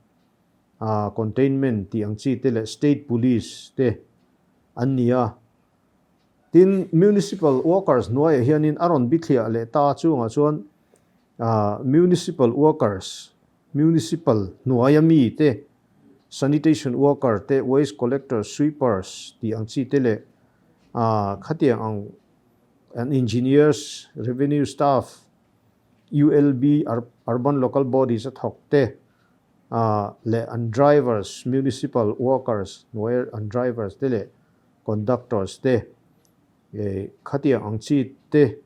containment tih ang chi te leh state police te an ni a. Tin, municipal workers hnuaiah hianin a rawn bithliah leh ta chungah chuan municipal workers, municipal hnuaia mi te, sanitation worker te, waste collectors, sweepers tih ang chi te leh khatiang ang an engineers, revenue staff, ULB, urban local bodies a thawk te, leh an drivers, municipal workers hnuaia an drivers te leh conductors te khatiang ang chi te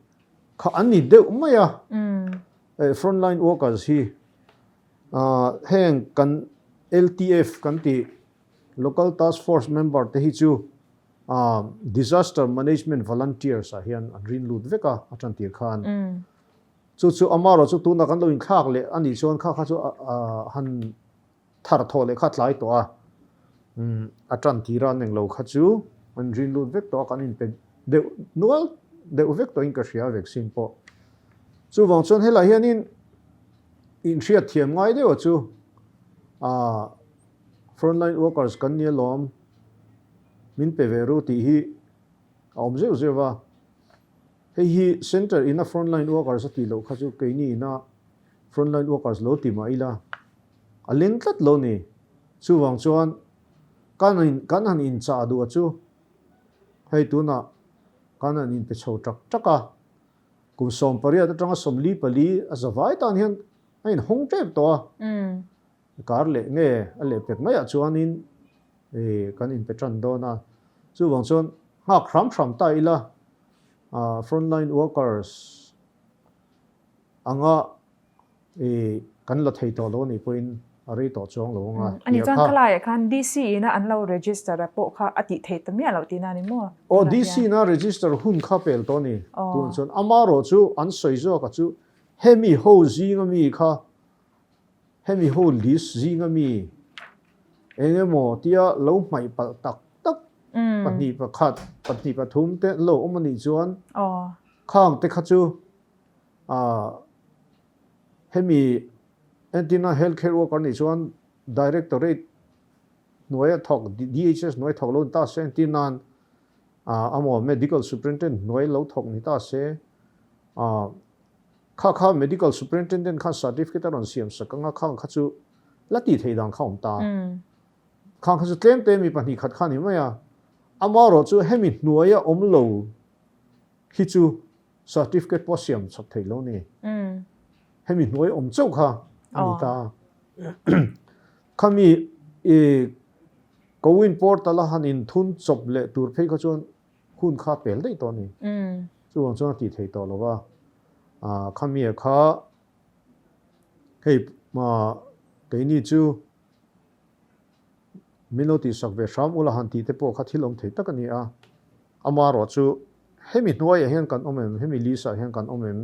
kha an ni deuh mai a. Front line workers hi heng kan LTF kan tih Local Task Force member te hi chu Disaster Management Volunteers ah hian an rin lut vek a a tan tir khan. Chu chu amarawh chu tuna kan lo inthlak leh a nih chuan kha kha chu han thar thawh leh kha tlai tawh a, a tan tir a neng lo kha chu an rin lut vek tawh a, kan inpe deuh nual deuh vek tawhin ka hria vaccine pawh. Chuvang chuan helai hianin inhriat thiam ngai deuh a chu frontline workers kan nia lawm min pe ve ru tih hi a awm zeuh zeuh a. Hei hi Centre ina frontline workers a tih loh kha chu keini ina frontline workers lo ti mah ila a leng tlat lo ni. Chuvang chuan kan in kan han inchah duh a chu hei tunah kan han inpe chho tak tak a, kum 18 atanga 44 a zavai tan hian a inhawng tep tawh a. Kar leh nge a leh pek maiah chuanin kan inpe tan dawn a, chuvang chuan nghak hram hram ta ila frontline workers anga. Kan la thei tawh lo anih pawhin a rei tawh chuang lo ang a A nih chuan khalaiah khan DC ina an lo register a pawh kha a tih theih ta miah loh tihna a ni maw? Aw, DC ina register hun kha pel tawh a ni. Tunah chuan amarawh chu an sawi zawk a chu hemi ho zinga mi kha hemi ho list zinga mi eng emaw tia lo hmaih palh tak tak pahnih pakhat pahnih pathum te an lo awm a nih chuan khang te kha chu ah Hemi entirna Health Care Worker nih chuan Directorate hnuaia thawk DHS hnuai thawk lo ni ta se entir nan amaw Medical Superintendent hnuai lo thawk ni ta se kha kha Medical Superintendent khan certificate a rawn siam sak anga khang kha chu la tih theih dan kha awm ta. Khang kha chu tlem te mi 2 khat kha ni mai a. Amaherawh chu hemi hnuaia awm lo hi chu Certificate pawh siam chak thei lo ni. Hemi hnuai awm chauh kha a ni ta. Khami i Cowin portal a han inthun chawp leh tur phei kha chuan hun kha pel daih tawh a ni. Chuvang chuan a tih thei tawh lo va. Khami ah kha hei keini chu Min lo tihsak ve hram ula han tih te pawh kha thil awm thei tak a ni a. Amaherawh chu hemi hnuaiah hian kan awm em, hemi list ah hian kan awm em,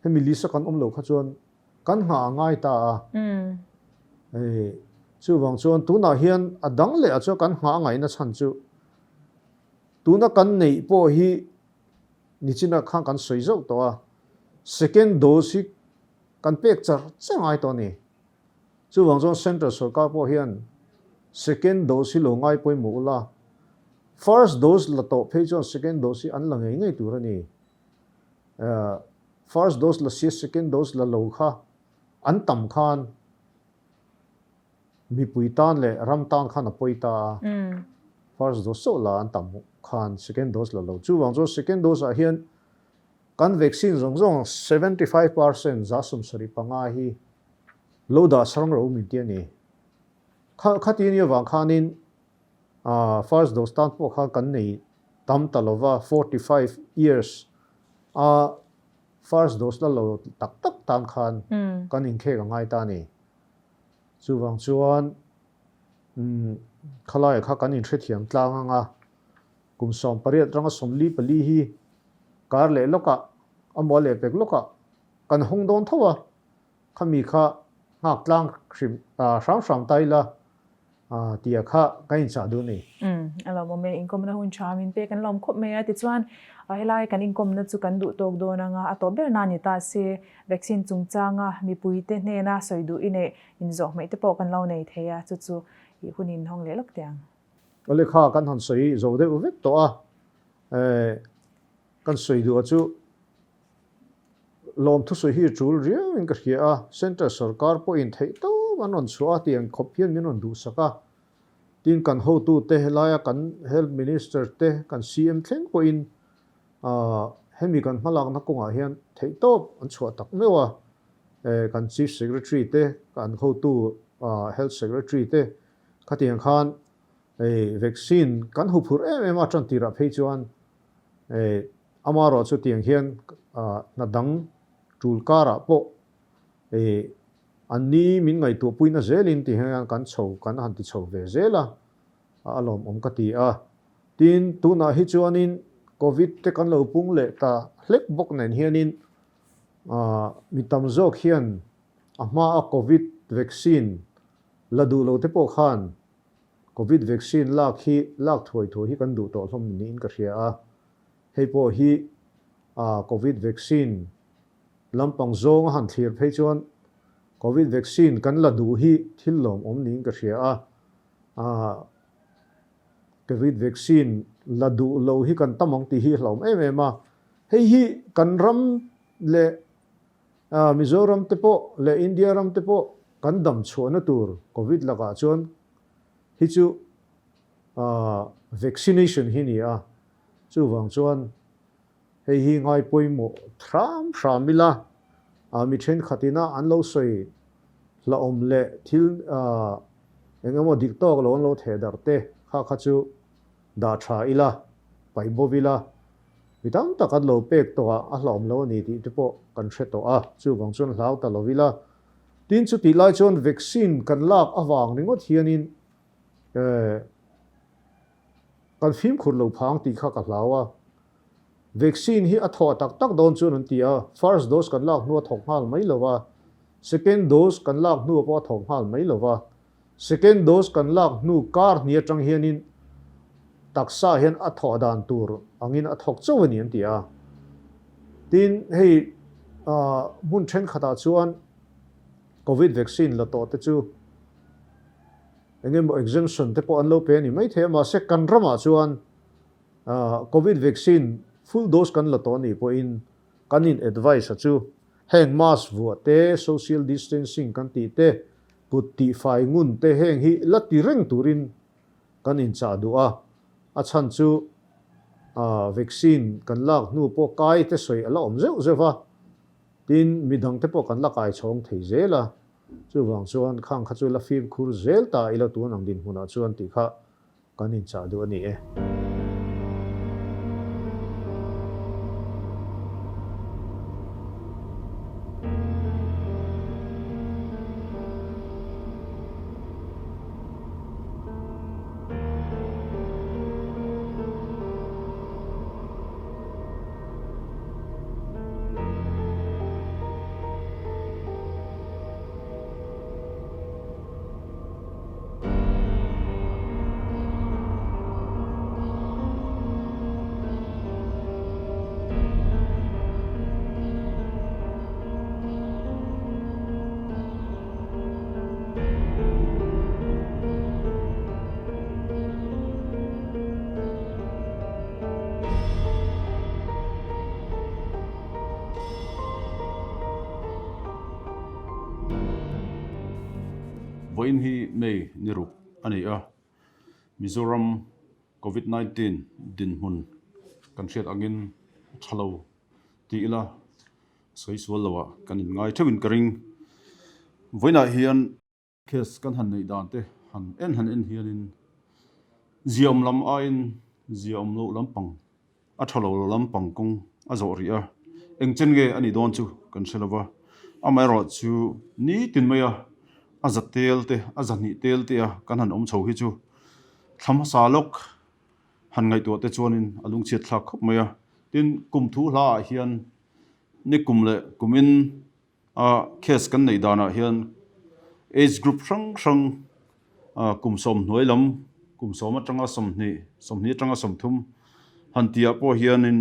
hemi list a kan awm loh kha chuan kan nghah a ngai ta a. Hei chuvang chuan tunah hian a dang leh ah chuan kan nghah a ngaihna chhan chu tuna kan neih pawh hi nichinah khan kan sawi zauh tawh a, second dose hi kan pek char char ngai tawh a ni. Chuvang chuan Central sorkar pawh hian second dose hi lo ngai pawimawh ula, first dose la tawh phei chuan second dose hi an la ngei ngei tur a ni. First dose la sia second dose la lo kha an tam khan mipui tan leh ram tan khan a pawi ta a, first dose chauh la an tam khan second dose la lo. Chuvang chuan second dose ah hian kan vaccine zawng zawng 75% 75% hi Lo dah sarang ro min ti a ni. Kha khati ni avang khanin first dose tan pawh khan kan nei tam ta lova 45 years a first dose la lo tak tak tan khan kan inkhek a ngai ta a ni. Chuvang chuan khalaiah kha kan inhrethiam tlang ang a, kum 18 ranga 44 hi kar leh lawkah a mual leh pek lawkah kan hawng dawn tho a. Khami kha nghak tlang hrim hram hram ta ila tia kha ka inchah duh ni. Umm a lawmawm e, inkawmna hun tha min pek an lawm khawp mai a, tichuan helai kan inkawmna chu kan duh tawk dawn anga a tawp ber na ni ta se, vaccine chungchanga mipuite hnena sawi duh i neih inzawh hmeih te pawh kan lo nei thei a, chu chu i hun in hawng leh lawk teh ang. Awle kha kan han sawi zo deuh vek tawh a, kan sawi duh a chu Lawmthusawi hi tul riauin ka hria a, Central sorkar pawhin theih tawp an rawn chhuah a tiang khawp hian min rawn duhsak a. Tin, kan hotute helaia kan Health Minister te, kan CM thleng pawhin hemi kan hmalakna kawngah hian theih tawp an chhuah tak meuh a. Kan Chief Secretary te, kan hotu Health Secretary te khatiang khan vaccine kan huphurh em em a tan tirah phei chuan Amaherawh chu tiang hian hna dang tul karah pawh an ni min ngaihtuahpuina zelin ti hian kan chho kan han ti chho ve zel a, a lawmawm ka ti a. Tin, tunah hi chuanin Covid te kan lo pung leh ta hlek bawk nen hianin mi tam zawk hian a hmaa Covid vaccine la duh lo te pawh khan Covid vaccine lak hi lak thuai thuai hi kan duh tawh hlawm niin ka hria a. Hei pawh hi Covid vaccine lampang zawng a han thlir phei chuan Covid vaccine kan la duh hi thil lawmawm niin ka hria a. Covid vaccine la duh lo hi kan tam ang tih hi hlauhawm em em a. Hei hi kan ram leh Mizoram te pawh leh India ram te pawh kan dam chhuahna tur Covid lakah chuan hi chu vaccination hi ni a. Chuvang chuan hei hi ngai pawimawh hram hram ila, mi thenkhatina an lo sawi hlauhawm leh thil eng emaw dik tawk lo an lo theh darh te kha kha chu dah tha ila, paih bawk ila, mi tam tak an lo pek tawh a, a hlauhawm lo a ni tih te pawh kan hre tawh a, chuvang chuan hlau ta lo ila. Tin, chutih lai chuan vaccine kan lak avang ringawt hianin kan fimkhur lo phang tih kha ka hlau a. Vaccine hi a thawh tak tak dawn chuan an ti a, first dose kan lak hnu a thawk nghal mai lo va, second dose kan lak hnu pawh a thawk nghal mai lo va. Second dose kan lak hnu kar hnih atang hianin taksa hian a thawh dan tur angin a thawk chauh a ni an ti a. Tin, hei hmun thenkhatah chuan Covid vaccine la tawh te chu eng emaw exemption te pawh an lo pe a ni maithei a, mahse kan ramah chuan Covid vaccine full dose kan la tawh a nih pawhin kan in advice a chu heng mask vuah te, social distancing kan tih te, Kut tihfai ngun te heng hi la ti reng turin kan inchah duh a, a chhan chu vaccine kan lak hnu pawh kai te sawi a la awm zeuh zeuh va, tin midang te pawh kan la kai chhawng thei zel a, chuvang chuan khang kha chu la fimkhur zel ta ila tun ang dinhmunah chuan tih kha Kan inchah duh a ni e. Vawiin hi May ni ruk a ni a, Mizoram Covid 19 dinhmun kan hriat angin a tha lo ti ila sawi sual lo ah kan inngai theuhin ka ring. Vawiinah hian case kan han neih dan te han en han en hianin ziaawm lam aiin ziaawm loh lampang A tha lo lo lampang kawng a zawh rih a, eng chen nge a nih dawn chu kan hre lo va. Amaherawh chu nitin maia a za tel te, a zahnih tel te a kan han awm chho hi chu thla hmasa lawk han ngaihtuah te chuanin a lungchhiat thlak khawp mai a. Tin, kum thu hla ah hian ni kum leh kumin A case kan neih danah hian age group hrang hrang kum sawmhnuai lam, kum sawm atanga 20, 20 atanga 30 han tihah pawh hianin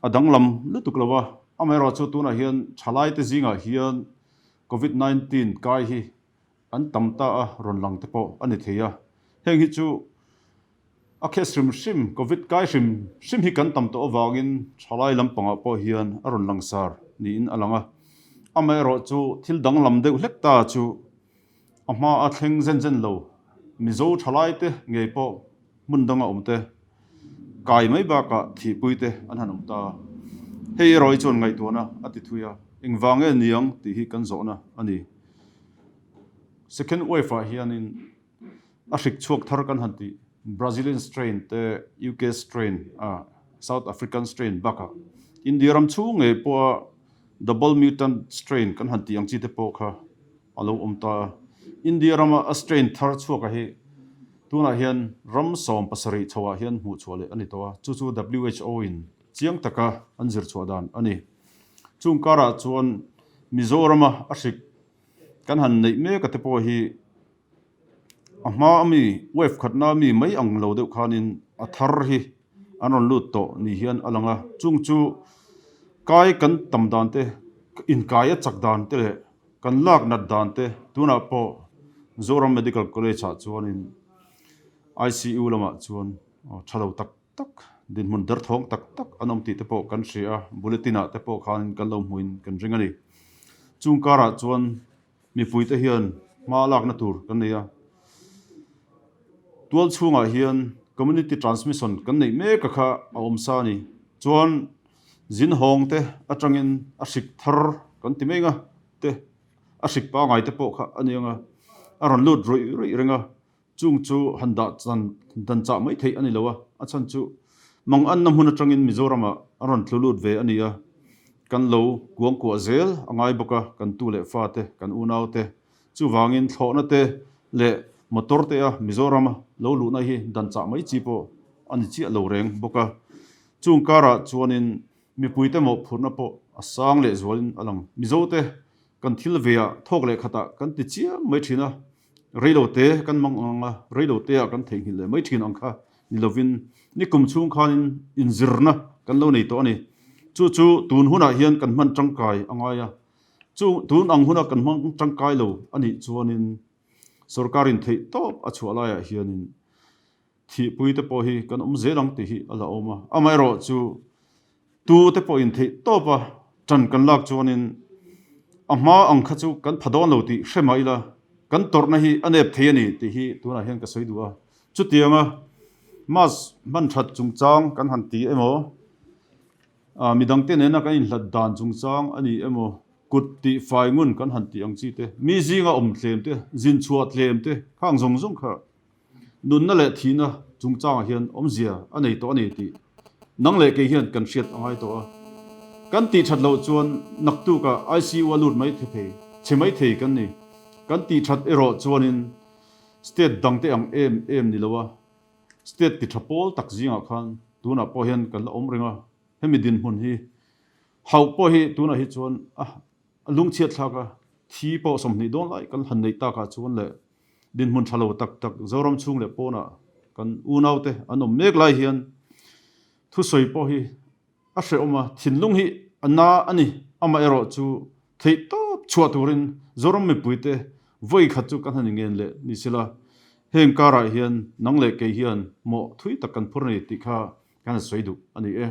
a danglam lutuk lo a. Amaherawhchu chu tunah hian thalaite zingah hian Covid 19 kai hi an tam ta a, rawn lang te pawh a ni thei a. Heng hi chu a case hrim hrim, Covid kai hrim hrim hi kan tam tawh avangin thalai lampangah pawh hian a rawn langsar niin a lang a. Amaherawhchu thil danglam deuh hlek ta chu a hma a thleng zen zen lo, Mizo thalai te ngei pawh hmun danga awm te, kai mai bakah thihpui te an han awm ta. Hei erawh hi chuan ngaihtuahna a ti thui a, engvang nge niang tih hi kan zawhna a ni. Second wave ah hianin a hrik chhuak thar kan han tih Brazilian strain te, UK strain, South African strain bakah India ram chhung ngei pawha double mutant strain kan han tih ang chi te pawh kha a lo awm ta a. India rama a strain thar chhuaka hi tunah hian ram 70 chhoah hian hmuh chhuah leh a ni tawh a, chu chu WHO in chiang taka an zir chhuah dan a ni. Chung karah chuan Mizorama a hrik kan han neih mek a te pawh hi a hma ami wave khatna ami mai ang lo deuh khanin a thar hi an rawn lut tawh ni hian a lang a, chung chu kai kan tam dan te inkai a chak dan te leh kan lak nat dan te tunah pawh Zoram Medical College ah chuanin I_C_U lamah chuan tha lo tak tak dinhmun derthawng tak tak an awm tih te pawh kan hria a, bulletin ah te pawh khanin kan lo hmuin kan ring a ni. Chung karah chuan mipui te hian hma lakna tur kan nei a, tual chhungah hian community transmission kan neih mek a kha a awm sa a ni. Chuan zin hawng te atangin a hrik thar kan ti mai ang a te a hrik pangai te pawh kha a ni ang a, a rawn lut ruih ruih reng a. Chung chu han dah chan dan chah mai theih a ni lo a, a chhan chu Manganna hmun atangin Mizoramah a rawn tlu lut ve a ni a. kan lo kuangkuah zel a ngai bawk a, kan tu leh fate, kan unaute. Chuvangin thlawhna te leh motor te a Mizorama lo luhna hi dan chah mai chi pawh a ni chiah lo reng bawk a. Chung karah chuanin mipuite mawhphurhna pawh a sang leh zualin a lang. Mizote kan thil veah thawk leh khatah kan ti chiang mai thin a, Reilote kan mang ang a, reilote ah kan theihnghilh leh mai thin ang kha ni lovin nikum chhung khanin inzirna kan lo nei tawh a ni. Chu chu tun hunah hian kan hman tangkai a ngai a, chu tun ang huna kan hmang tangkai lo a nih chuanin sorkarin theih tawp a chhuah laiah hianin Thihpui te pawh hi kan awm zel ang tih hi a la awm a, amaherawh chu tu te pawhin theih tawp a ṭan kan lak chuanin a hma ang kha chu kan pha dawn lo tih hre mah ila kan tawrhna hi a nep thei a ni tih hi tunah hian ka sawi duh a. Chutianga mask hman ṭhat chungchang kan han ti emaw, midangte nena kan inhlat dan chungchang a ni emaw, kut tih fai ngun kan han tih ang chi te, mi zinga awm tlem te, zin chhuah tlem te khang zawng zawng kha Nunna leh thihna chungchangah hian awmzia a nei tawh a ni tih nang leh kei hian kan hriat a ngai tawh a. Kan tih that loh chuan naktukah ICU a lut mai thei, chhe mai thei kan ni. Kan tih that erawh chuanin state dangte ang em em ni lo a, state ti tha pawl tak zingah khan tunah pawh hian kan la awm reng a, hemi dinhmun hi hauh pawh hi tunah hi chuan a lungchhiat thlak a, thi pawh 20 dawn lai kan han neih takah chuan leh Dinhmun tha lo tak tak Zoram chhung leh pawnah kan unaute an awm mek lai hian thusawi pawh hi a hrehawm a, thinlung hi a na a ni. Amaherawh chu theih tawp chhuah turin Zoram mipuite vawi khat chu kan han ingen leh ni sela, heng karah hian nang leh kei hian mawh thui tak kan phur a ni tih kha kan han sawi duh a ni e.